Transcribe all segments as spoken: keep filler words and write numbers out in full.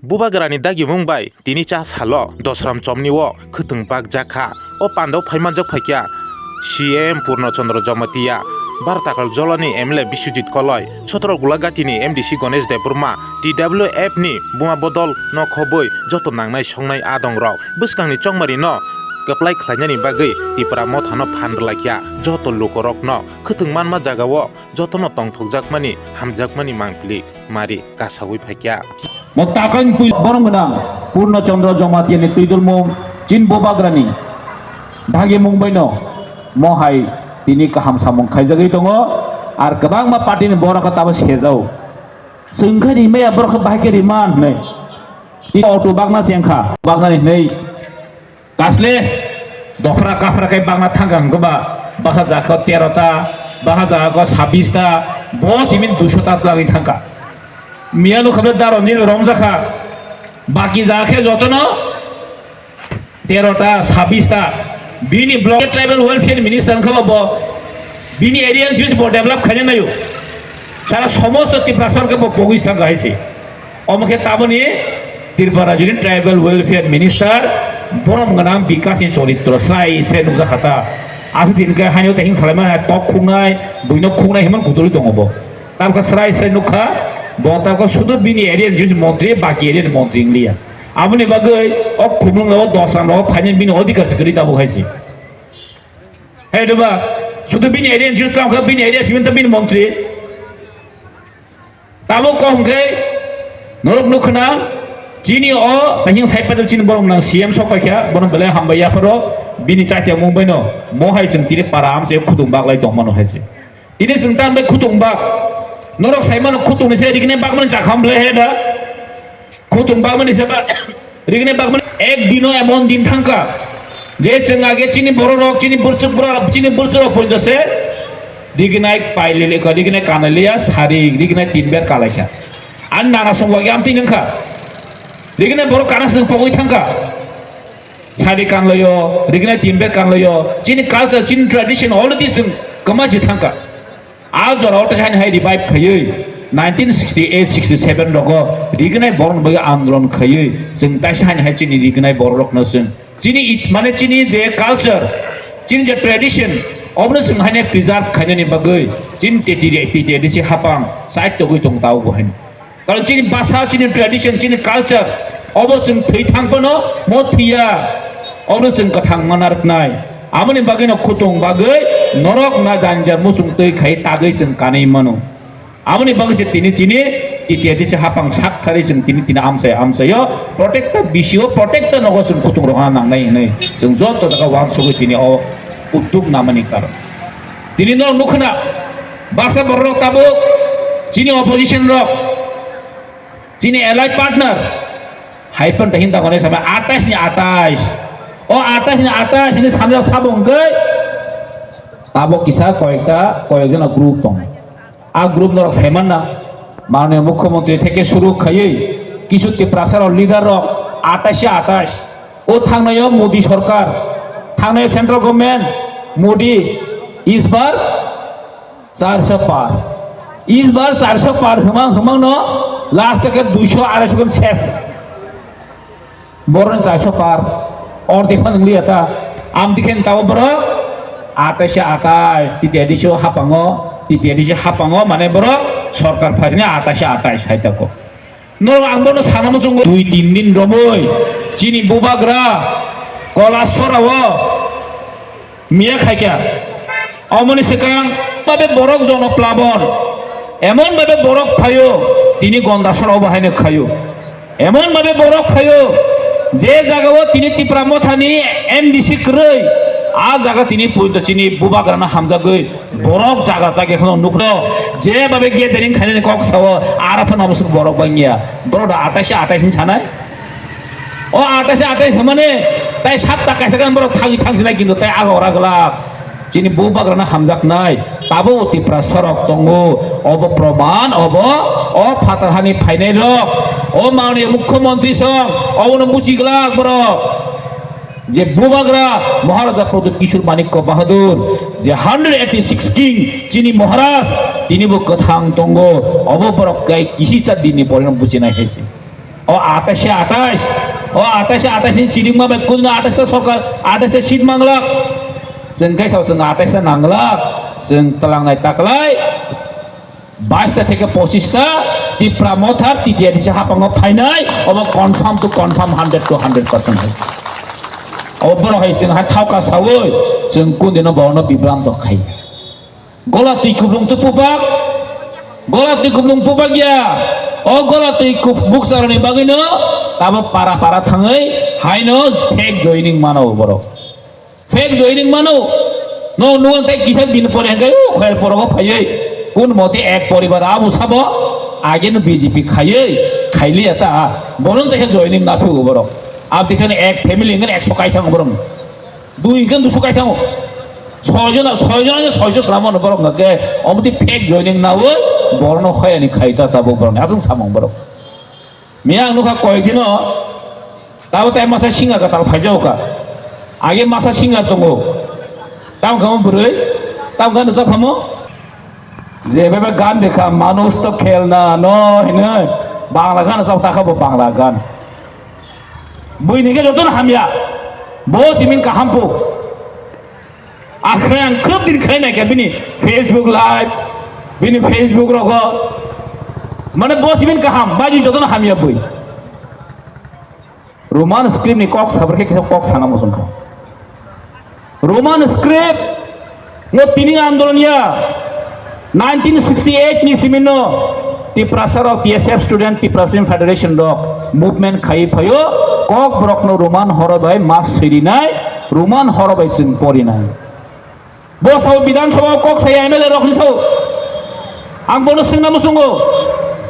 Bubagrani dagimung bai tini cha salo Dosram chomni o khwtwng bakjak kha. O pandao phaimanjak phaikha C M Purno Chandra Jamatia, Bartakal Jolani M L A Biswajit Koloi, Sotrogula Gatini M D C Ganesh Debbarma, T W F ni buma bodol no khobwi joto nangnai songnai adongrok bwskangni chongmari no kwplai khlainani bagwi Tipra Motha no phan rwlaikha. Joto lukorok no khwtwng manma jagao jotono tongthokjakmani, hamjakmani mangpili mari kasawi phaikha. Mo takang pui borong gwnang Purno Chandra Jamatia ni twidulmung chin Bubagrani dagimung baino mo hai tini kaham samung khaijagwi tongo. Ar kwbangma party ni borok tabo sejao. Chwng khe rimaya borok khe bahai khe rima hinwi. Tini auto bakna chengkha, baknani hinwi. Kasle dofra kafra kai bangna thangka hwnkhe ba, bwkha jaga o tero ta, bwkha jaga o sabbish ta, bo simin duiso ta twlangwi thangka. Miya nukha bele da Ranjit romjakha, baki jaga khe jotono tero ta, sabbish ta. Bini block tribal welfare minister wngkha ba bo, bini area ni bo develop khaina naio. Sara somosto Tiprasa khe bo pogwi thangka hai se. Omo khe taboni Tripura Rajyoni Tribal Welfare Minister borom gwnang Bikash ni choritro srai srai nukjak kha ta. Aswk din khe haino tehing salaimani hai tok khungnai, buino khungnai himon kutulwi tongo bo. Tabkha srai srai nukha, bo tabkha sudur bini area ni montri, baki area ni montri wngliya. Aboni bagwi o khumlwng o dos rang rok phainani bini odhikar se kwrwi tabuk hai se. Hai doba, sudur bini area ni tabkha bini area simin ta bini montri. Tabuk kok hwnkhe norok nukha na, chini o tahing saipa chini borok nang C M sok paikha, bono belai hambai yapharo, bini chatia mung baino, mo hai chwng tini para amse khutung baklai tongmano hai se. Tini chwng tan bai khutung bak, norok saimano khutung ni se riknai bakmani chakham belai he da, khutung bakmani se ba. Rignai bagmani ek dino emon din thangka, je chwng age chini bororok, chini burchuk bororok, chini burchurok poito se rignai pailele ka, rignai kanaliya sari, rignai tin ber kalaikha. An nana songwagi amtwi nungkha. Rignai borok kana se pogwi thangka. Sari kanlayo, rignai tin ber kanlayo, chini culture, chini tradition already chwng kwma si thangka. A jorao teisa haino hai revive khaiwi nineteen sixty eight sixty seven rogo rignai borokni bagwi andolon khaiwi chwng teisa haino hai chini rignai bororokno chwng chini it-, mane chini je culture, chini je tradition, obono chwng haino preserve khainani bagwi chini T T D, T T A D C hapang side togwi tong tao bo haino. Karon chini basa, chini tradition, chini culture, obo chwng thwi thang phano mo thwiya, obo chwng kwthang mana rwknai. Aboni bagwino khutung bagwi norok na jani jar muchung twi khai tagwi chwng kanwi mano. Aboni bagwi se tini chini T T A D C hapang sak thari chwng tini tini amchai amchaio protecta bisio protecta nogo chwng khutung rohorna nangnai hinwi chwng joto jaga uansugwi tini o udduk namani karon. Tini norok nukha na, baksa bororok tabuk chini opposition rok, chini allied partner, hai phano hinda hwnwi samai atais ni atais. O atais ni atais hinwi samjak sabo hwnkhe tabuk kisa koyekta, koyekjona group tongo. A group norok saimanna, Mananiya Mukhyamantri theke suru khaiwi kisu Tiprasa rok leader rok atais atais. O thangnaio Modi sorkar, thangnaio central government, Modi is bar charso par. Is bar charso par hwmang hwmang no last khe duiso araiso khe ses. Boroni charso par. Or dekha nung liya ta. Am dikhen tabo borok atais atais, T T A D C o hapango, T T A D C hapango mane borok sorkar phaisni atais atais hai tako. Norok ang bono sana muchungo dui tin din romwi chini bubagra Kolasora o miya khaikha. Omoni swkang babe borok jono plabon emon babe borok phaio tini Gondasora obo haino khaio. Emon babe borok phaio je jaga o tini Tipra Mothani M D C kwrwi a jaga tini puinto chini bubagrano hamjagwi Borok jaga jaga kheno nukno je babe gathering khainani kok sao, ara phano abo borok bangya. Borok da atais atais ni sanai. O atais atais hwnmani tai satta kaisa kan borok thangwi thangsinai kintu tai aga ora glak. Chini bubagrano hamjaknai. Tabo Tiprasa rok tongo. Obo proman, obo o phatar hani phainai rok. O mani mukhyamantri song, obono buchi glak borok. Je bubagra Maharaja Pradyut Kishore Manikya Bahadur, je hundred eighty six king, chini Maharaj, tini bo kwthang tongo, obo borok kai kisi cha dinni porino buchinai hai se. O atais se atais, o atais se atais ni chirikma bai kunu atais ta sorkar, atais ta seat manglak. Chwng khe sao chwng atais ta nanglak, chwng twlangnai taklai. Bais ta theke pochis ta Tipra Motha T T A D C hapango phainai, obo confirm to confirm, hundred to hundred percent hai. Obo borok hai chwng hai thauka saui, chwng kundino borokno bibranto khai. Gola twi kuplung tu pupak, gola twi kuplung pupak ya. O gola twi kup-, buksarani bagwino tabo para para thangwi haino fake joining mano borok. Fake joining mano. No, no, tei kisa din pore hingke, o, khoyar porogo phaiwi. Kun mote ek poribar abo sabo, age no B J P khaiwi, khailiya ta. Bono tei joining na phiyo borok. Abdi khani ek family hingke ekso kai thango borok. Dui hingke duso kai thango. Soi jona, soi jona, soi jona salamo no borok hingke, omoti fake joining nawi, borno khoyani khai ta tabo borok. Aswng samung borok. Miya ang nukha koyekdino, tabo tai masa singer kwtal phaijago ka. Age masa singer tongo. Tamo kamo bwrwi, tamo kano jak kamo. Je bebe gan dekha, manush to khelna no hinwi. Bangla gan jak takha bo Bangla gan. Buini khe jotono hamya. Bo simin kaham po. Akhre ang khub din khlai naikha bini Facebook live, bini Facebook rogo. Mane bo simin kaham, baji jotono hamya bui. Roman script ni kok sabar khe kisa kok sana muchung kha. Roman script no tini andolon ya. Nineteen sixty-eight ni simino Tiprasa rok T S F student, Tipra Student Federation rok movement khai phaio, kok borok no Roman horo bai mas sirinai, Roman horo bai chwng porinai. Bo sao Bidhan Sabha o kok sai M L A rok ni sao. Ang bono swngna muchungo.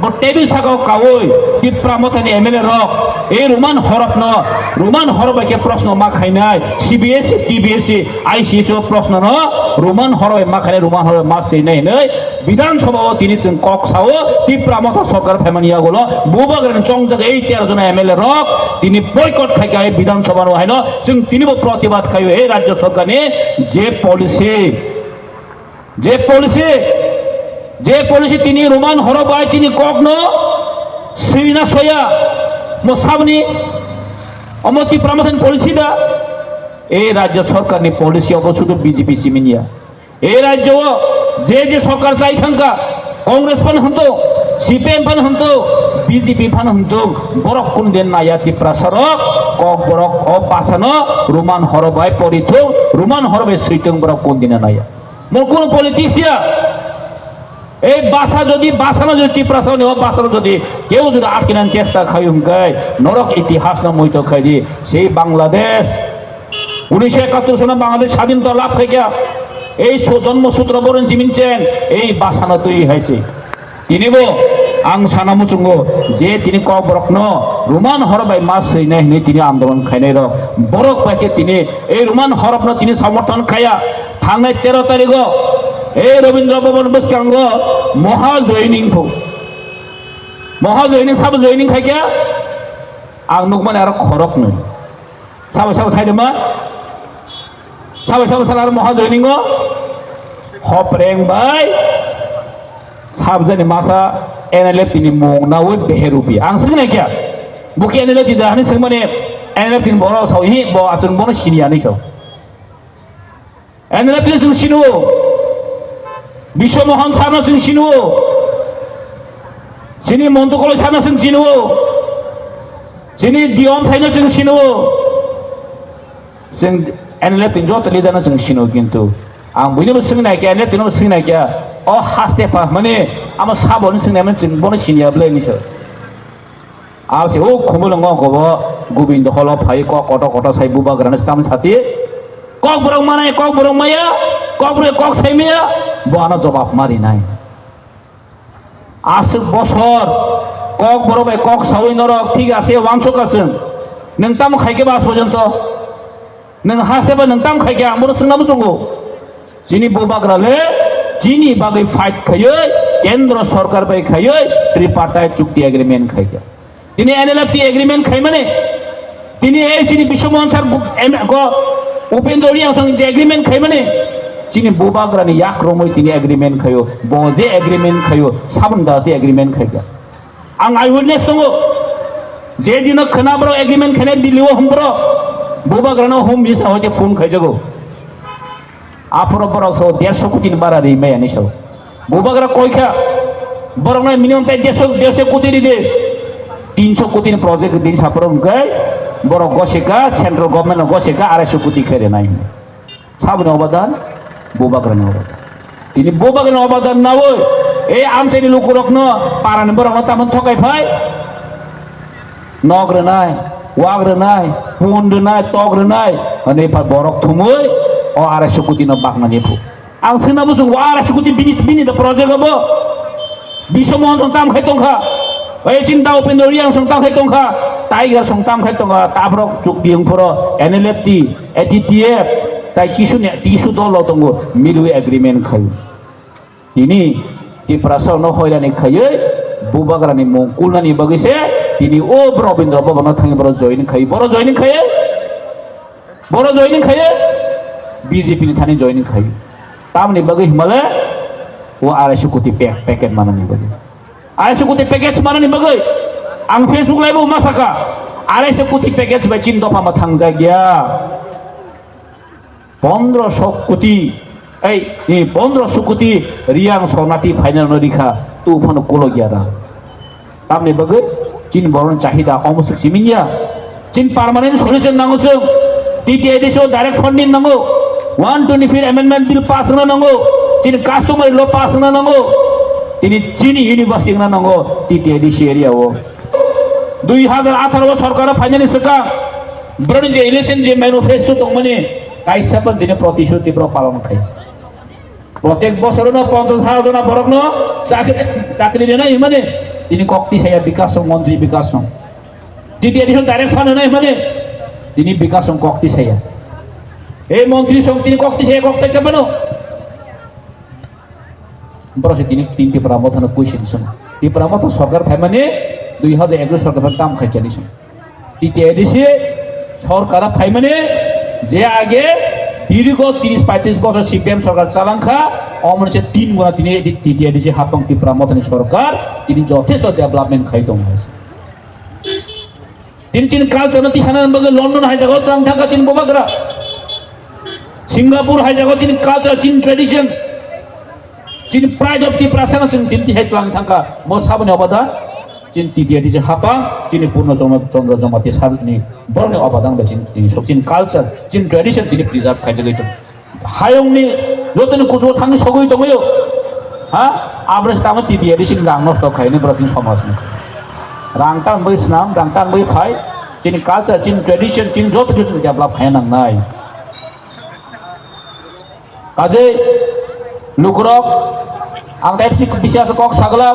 Bo table saka o kaui Tipra Motha ni M L A rok. E Roman horok no, Roman horo bai khe proshno ma khainai. C B S E, T B S E, I C S E o proshno no Roman horo bai ma khainai, Roman horo bai ma swinai hinui. Bidhan Sabha o tini chwng kok sao, Tipra Motha sorkar phaimani yagulo, bubagrani chongjak ei tero jona M L A rok tini boycott khaikha ei Bidhan Sabha no haino, chwng tini bo protibad khaio ei rajya sorkar ni je policy, je policy, je policy tini Roman horo bai chini kok no swina soya, mo sabni omo Tipra Motha ni policy da, ei rajya sorkar ni policy obo sudu B J P siminiya. Ei rajyo o je je sorkar chai thangkha, Congress phan hwnto, C P M phan hwnto, B J P phan hwnto, borok kun den naya Tiprasa rok, kok borok o basano Roman horo bai porithung, Roman horo bai switwng borok kun dina naya. Mo kuno politics ya. Ei basa jodi, basano jodi Tiprasa ni o basano jodi keu jodi atkinan chesta khai hwnkhe norok itihas no muito khai di. Sei Bangladesh Unisho ekattor sono Bangladesh sadhinota labh khaikha. Ei su-, Jonmo Sutra boron jimin cheng, ei basano twi hai se. Tini bo ang sana muchungo je tini kok borok no Roman horo bai ma swinai hinui tini andolon khainai rok. Borok bai khe tini ei Roman horok no tini somorthon khaya. Thangnai tero tarigo ei Rabindra Bhaban bwskango Moha joining phu. Moha joining sabo joining khaikha. Ang nukmani aro khorok nwi. Sabai sabai sai dema. Sabai sabai sala aro moha joining o. Hopreng bai. Sabjani masa N L F ni mung nawi beherupi. Ang swngnaikha. Buki N L F da hani swngmani N L F ni boro sawi hi bo aswng bono siniya ni so. N L F ni chwng sino. Biswa Mohan sarno chwng sino. Chini Montu Koloi sarno chwng sino. Chini Dion Thaino chwng sino. Chwng N L F ni joto leader no chwng sino kintu. Ang buino bo swngnaikha, N L F no bo swngnaikha. O haste pa mane amo sabo ni swngnaimani chwng bono siniya bwlai ni so. Abo se o khumulwngo gobo Gobindo holo phai kok koto koto sai bubagrano stam sati. Kok borok manai, kok borok maya, kok borok kok sai maya, bo ano jobab ma rinai. Aswk bosor kok borok bai kok sawi norok thik ase wansuk aswng. Nwng tamo khaikhe ba as porjonto? Nwng haste ba nwng tam khaikhe ang bono swngna muchungo. Chini bubagra le chini bagwi fight khaiwi kendro sorkar bai khaiwi tripartite chukti agreement khaikha. Tini N L F T agreement khaimani, tini ei chini Biswa Mohan sir bu-, em-, go Upendra Reang song je agreement khaimani, chini bubagrani yak romwi tini agreement khaio, bo je agreement khaio, sabun dati agreement khaikha. Ang eyewitness tongo. Je dino khwna borok agreement khainai Delhi o hum borok, bubagrano hum bisa hoite phone khaijago. Aphoro borok so derso koti ni bara ri maya ni so. Bubagra koi kha, borok no minimum tai derso, derso koti ri de. Tinso koti ni project din sapro hwnkhe borok goseka, central government no goseka, araiso koti khe renai. Saboni obadan, bubagrani obadan. Tini bubagrani obadan nawi, ei amchaini lukurokno, parani borokno tamon thokai phai. Nok rwnai, wak rwnai, pun rwnai, tok rwnai, hwnwi pha borok thumwi o araiso koti no baknani phu. Ang swngna bwswng o araiso koti bini, bini the project obo. Biswa Mohan song tam khai tongkha. Ei chini da Upendra Reang song tam khai tongkha. Tiger song tam khai tongkha. Tabrok chukdi wngphoro N L F T, A T T F, tai kisu ni, kisu dol rok tongo. Milwi agreement khai. Tini Tiprasa no hoirani khaiwi bubagrani mung kulnani bagwi se tini o Rabindra Bhavan no thangwi boro join khai. Boro join khai. Boro joining khaye, B J P ni thani joining khaye. Tamni bagwi himale o arai so koti pe-, packet manani bagwi. Arai so koti package manani bagwi. Ang Facebook live o ma saka. Arai so koti package bai chin dopha ma thangjak ya. Pondro so koti, ei, ni pondro so koti Reang Sonati final no rikha. Tu phano kulo gyara. Tamni bagwi chini borokni chahida omo swk simi ya. Chini permanent solution nango chwng. T T A D C o direct funding nango. One twenty-fifth amendment bill pass wngna nango. Chini customary law pass wngna nango. Tini chini university wngna nango T T A D C area o. Dui hazar atharo o sorkar o phainani swkang borokni je election je manifesto tongmani kaisa phan tini protishuti borok palon khai. Protek bosorono ponchash hajar jona borokno chakri, chakri rwnai hwnmani tini kok tisaya Bikas Song, Montri Bikas Song. T T A D C direct fund rwnai hwnmani tini Bikas Song kok tisaya. Ei Montri Song tini kok tisaya kok taisa phano. Borok se tini, tini Tipra Mothano question song. Tipra Motha sorkar phaimani dui hazar egaroh sorkar phai tam khai chani song. T T A D C sorkar phaimani je age dirgo tris paitris bosor C P M sorkar chalangkha, omoni se tin guna tini T T A D C hapang Tipra Mothani sorkar tini jothesto development khai tongo. Tini chini culture no tisana bagwi London hai jaga o twlang thangkha chini bubagra. Singapore hai jaga o chini culture, chini tradition, chini pride of Tiprasa no chwng tini tihai twlang thangkha. Mo saboni obadan chini T T A D C hapang, chini Purno Chandra, Chandra Jamatia sarni borokni obadan bai chini, chini sok chini culture, chini tradition chini preserve khaijagwi tongo. Hayungni jotoni kuchugo thangwi sogwi tongwio. Ha? Aboni se tamo T T A D C ni rang nosto khaini borokni somajni. Rang tan bai snam, rang tan bai phai. Chini culture, chini tradition, chini joto kichu develop khaina nangnai. Kajei lukurok ang tai bisi, bisi asa kok sagla.